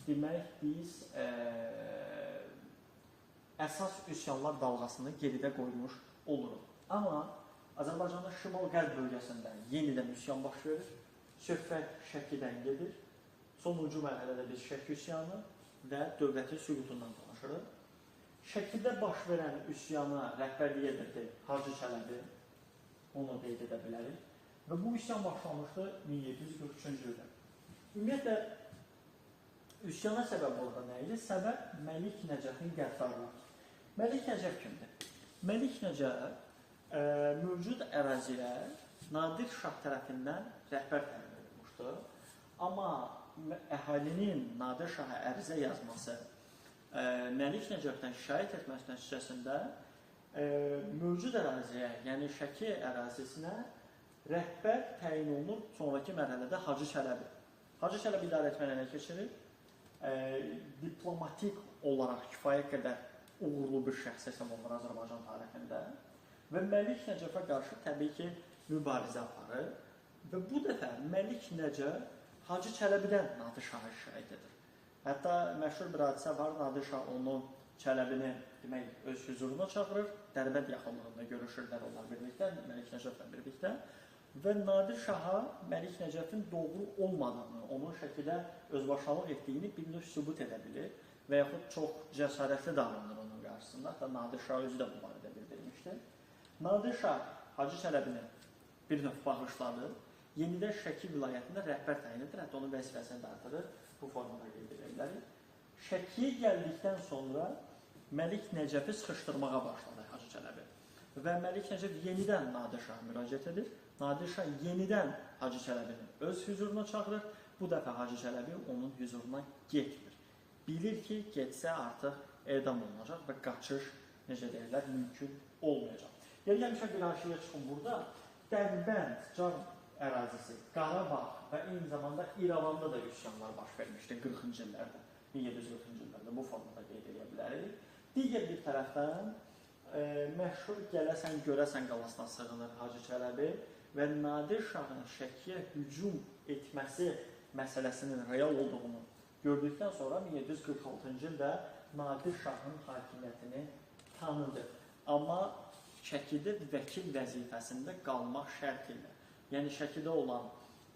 Demək, biz əsas üsyanlar dalğasını geridə qoymuş oluruq. Amma Azərbaycanın şimal-qərb bölgəsində yenidən üsyan baş verir. Söhbət Şəkidən gedir. Sonuncu mərhələdə biz Şəki üsyanı və dövlətin süqutundan danışırıq. Şəkidə baş verən üsyana rəhbərlik edirdi Hacı Çələbi, onu qeyd edə bilərik. Və bu üsyan başlamışdı 1743-cü ildə. Ümumiyyətlə, üsyana səbəb orada nə idi? Səbəb Məlik Nəcəfin qəddarlığı. Məlik Nəcəf kimdir? Məlik Nəcəf mövcud əraziyə Nadir Şah tərəfindən rəhbər təyin olunmuşdu. Amma əhalinin Nadir Şaha ərizə yazması, Məlik Nəcəfdən şikayət etməsi nəticəsində mövcud əraziyə, yəni Şəki ərazisinə rəhbər təyin olunur sonraki mərhələdə Hacı Çələbi. Hacı Çələbi idarə etməni ələ keçirir. Diplomatik olaraq kifayət qədər uğurlu bir şəxs hesab olunur Azərbaycan tarixində və Məlik Nəcəfə qarşı təbii ki, mübarizə aparır və bu dəfə Məlik Nəcəf Hacı Çələbidən Nadir Şahı şikayət edir. Hətta məşhur bir hadisə var, Nadir Şah onu Çələbini demək, öz hüzuruna çağırır, Dərbənd yaxınlığında görüşürlər onlar birlikdə, Məlik Nəcəflə birlikdə və Nadir Şaha Məlik Nəcəfin doğru olmadığını, onun şəkildə özbaşınalıq etdiyini bir növ sübut edə bilir və yaxud çox cəsarətli davranır onun qarşısında. Hətta Nadir Şah özü də bu barədə bildirmişdi. Nadir Şah Hacı Çələbini bir növ bağışladı. Yenidən Şəki vilayətində rəhbər təyin edir, hətta onun vəzifəsini də artırır. Bu formada qeyd edə bilərik. Şəkiyə gəldikdən sonra Məlik Nəcəfi sıxışdırmağa başladı Hacı Çələbi. Və Məlik Nəcəf yenidən Nadir Şaha müraciət edir. Nadir Şah yenidən Hacı Çələbini öz hüzuruna çağırır. Bu dəfə Hacı Çələbi onun hüzuruna getmir. Bilir ki, getsə artıq edam olunacaq və qaçış, necə deyirlər, mümkün olmayacaq. Yeri gəlmişəm bir haşiyə çıxım burada. Dərbənd, Car ərazisi, Qarabağ və eyni zamanda İrəvanda da üsyanlar baş vermişdi 40-cı illərdə, 1740-cı illərdə bu formada qeyd edə bilərik. Digər bir tərəfdən məşhur Gələsən Görəsən qalasına sığınır Hacı Çələbi və Nadir Şahın Şəkiyə hücum etməsi məsələsinin real olduğunu gördükdən sonra 1746-cı ildə Nadir Şahın hakimiyyətini tanıdı. Amma Şəkidə vəkil vəzifəsində qalmaq şərti ilə. Yəni Şəkidə olan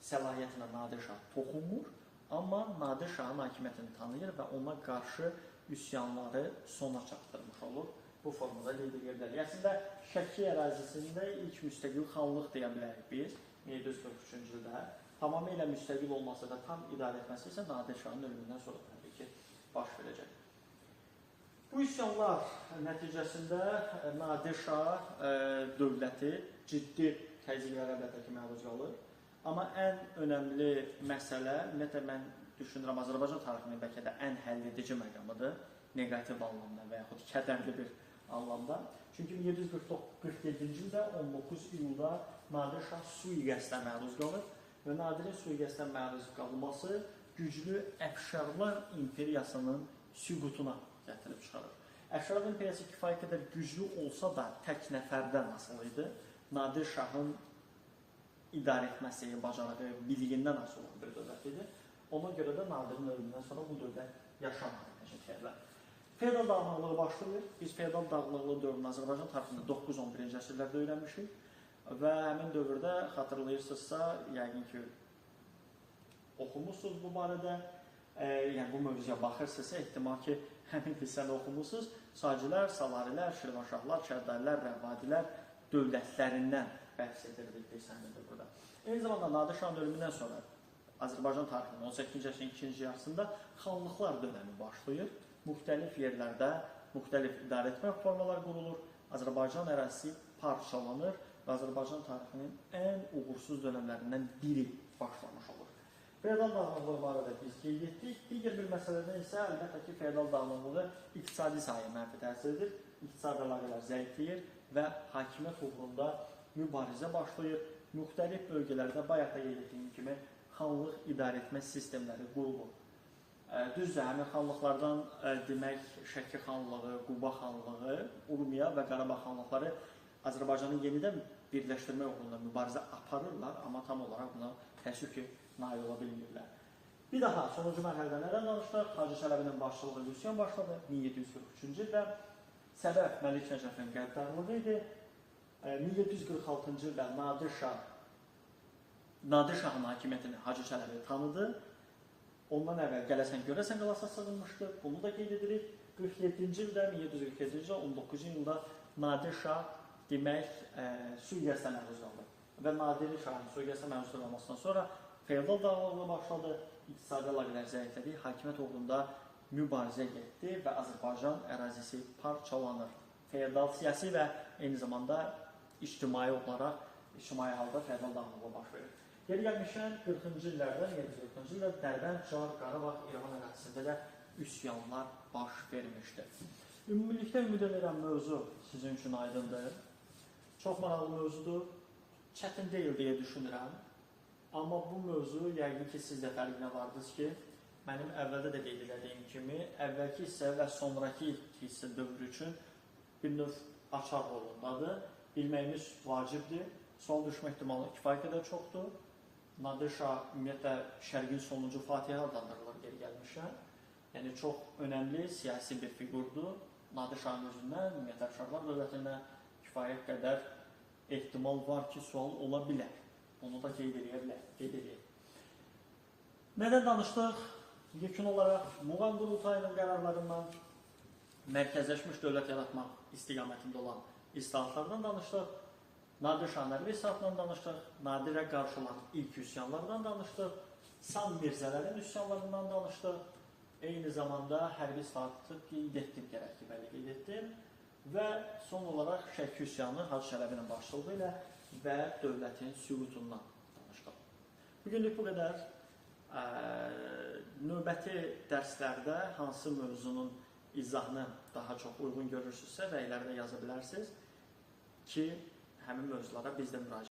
səlahiyyətinə Nadir Şah toxunmur, amma Nadir Şahın hakimiyyətini tanıyır və ona qarşı üsyanları sona çatdırmış olur. Bu formada qeyd edə bilərik. Əslində Şəki ərazisində ilk müstəqil xanlıq deyə bilərik biz 1743-cü ildə. Tamamilə müstəqil olması və tam idarə etməsi isə Nadir Şahın ölümündən sonra təbii ki, baş verəcək. Bu üsyanlar nəticəsində Nadir Şah dövləti ciddi təzyiqlərə əlbəttə ki, məruz qalır. Amma ən önəmli məsələ, ümumiyyətlə mən düşünürəm, Azərbaycan tarixinin bəlkə də ən həlledici məqamıdır, neqativ anlamda və yaxud kədərli bir anlamda. Çünki 1747-ci ildə 19 iyulda Nadir Şah sui-qəsdə məruz qalır və Nadirin sui-qəsdə məruz qalması güclü Əfşarlar imperiyasının süqutuna gətirib çıxarır. Əfşarlar imperiyası kifayət qədər güclü olsa da tək nəfərdən asılı idi. Nadir Şahın idarə etməsi, bacarığı, biliyindən asılı olan bir dövlət idi. Ona görə də Nadirin ölümündən sonra bu dövlət yaşamadı, necə deyirlər. Feodal dağınıqlığı başlayır. Biz feodal dağınıqlığı dövrünü Azərbaycan tarixində 9-11-ci əsrlərdə öyrənmişik və həmin dövrdə xatırlayırsınızsa, yəqin ki, oxumuşsunuz bu barədə, yəni bu mövzuya baxırsınızsa, ehtimal ki, həmin hissəni oxumuşsunuz. Sacilər, Salarilər, Şirvanşahlar, Kərdəlilər, Rəvadilər dövlətlərindən bəhs edirdik biz həmin dövrdə. Eyni zamanda Nadir Şahın ölümündən sonra Azərbaycan tarixinin 18-ci əsrin ikinci yarısında xanlıqlar dönəmi başlayır. Müxtəlif yerlərdə müxtəlif idarəetmə formalar qurulur. Azərbaycan ərazisi parçalanır və Azərbaycan tarixinin ən uğursuz dönəmlərindən biri başlamış olur. Feodal dağınıqlığı barədə biz qeyd etdik. Digər bir məsələdə isə əlbəttə ki, feodal dağınıqlığı iqtisadi sahəyə mənfi təsir edir. İqtisadi əlaqələr zəifləyir və hakimiyyət uğrunda mübarizə başlayır. Müxtəlif bölgələrdə bayaq da qeyd etdiyim kimi xanlıq idarəetmə sistemləri qurulur. Düzdür, həmin xanlıqlardan demək Şəki xanlığı, Quba xanlığı, Urmiya və Qarabağ xanlıqları Azərbaycanı yenidən birləşdirmək uğrunda mübarizə aparırlar, amma tam olaraq buna təəssüf ki, nail ola bilmirlər. Bir daha sonuncu mərhələdə nədən danışdıq? Hacı Çələbinin başçılığı ilə üsyan başladı 1743-cü ildə. Səbəb Məlik Nəcəfin qəddarlığı idi. 1746-cı ildə Nadir Şahın hakimiyyətini Hacı Çələbi tanıdı. Ondan əvvəl gələsən görəsən qalasa sığınmışdı. Bunu da qeyd edirik. 47-ci ildə, 1747-ci ildə, 19-cu ildə Nadir Şah demək sui-qəsdə məruz qaldı. Və Nadir Şahın sui-qəsdə məruz qalmasından sonra feodal dağılığı başladı, iqtisadi əlaqələr zəiflədi, hakimiyyət uğrunda mübarizə getdi və Azərbaycan ərazisi parçalanır. Feodal siyasi və eyni zamanda ictimai olaraq, ictimai halda feodal dağılığı baş verir. Yeri gəlmişkən 40-cı illərdə, 1740-cı illərdə Dərbənd, Car, Qarabağ, İrəvan ərazisində də üsyanlar baş vermişdi. Ümumilikdə ümid edirəm mövzu sizin üçün aydındır. Çox maraqlı mövzudur. Çətin deyil deyə düşünürəm. Amma bu mövzu yəqin ki, siz də fərqinə vardınız ki, mənim əvvəldə də qeyd elədiyim kimi, əvvəlki hissə və sonrakı hissə dövrü üçün bir növ açar rolundadır. Bilməyimiz vacibdir. Sual düşmə ehtimalı kifayət qədər çoxdur. Nadir Şah ümumiyyətlə Şərqin sonuncu Fatihi adlandırılır geri gəlmişəm. Yəni çox önəmli siyasi bir fiqurdur. Nadir Şahın özündən, ümumiyyətlə Əfşarlar dövlətindən kifayət qədər ehtimal var ki, sual ola bilər. Bunu da qeyd eləyə bilər, qeyd eləyək. Nədən danışdıq? Yekun olaraq Muğan Qurultayının qərarlarından, mərkəzləşmiş dövlət yaratmaq istiqamətində olan islahatlardan danışdıq. Nadir Şahın hərbi islahatından danışdıq. Nadirə qarşı olan ilk üsyanlardan danışdıq. Sam Mirzələrin üsyanlarından danışdıq. Eyni zamanda hərbi islahatı qeyd etdim, gərək ki, bəli qeyd etdim. Və son olaraq Şəki üsyanı Hacı Çələbinin başçılığı ilə və dövlətin süqutundan danışdıq. Bugünlük bu qədər. Növbəti dərslərdə hansı mövzunun izahını daha çox uyğun görürsünüzsə, rəylərdə yaza bilərsiniz ki, həmin mövzulara biz də müraciət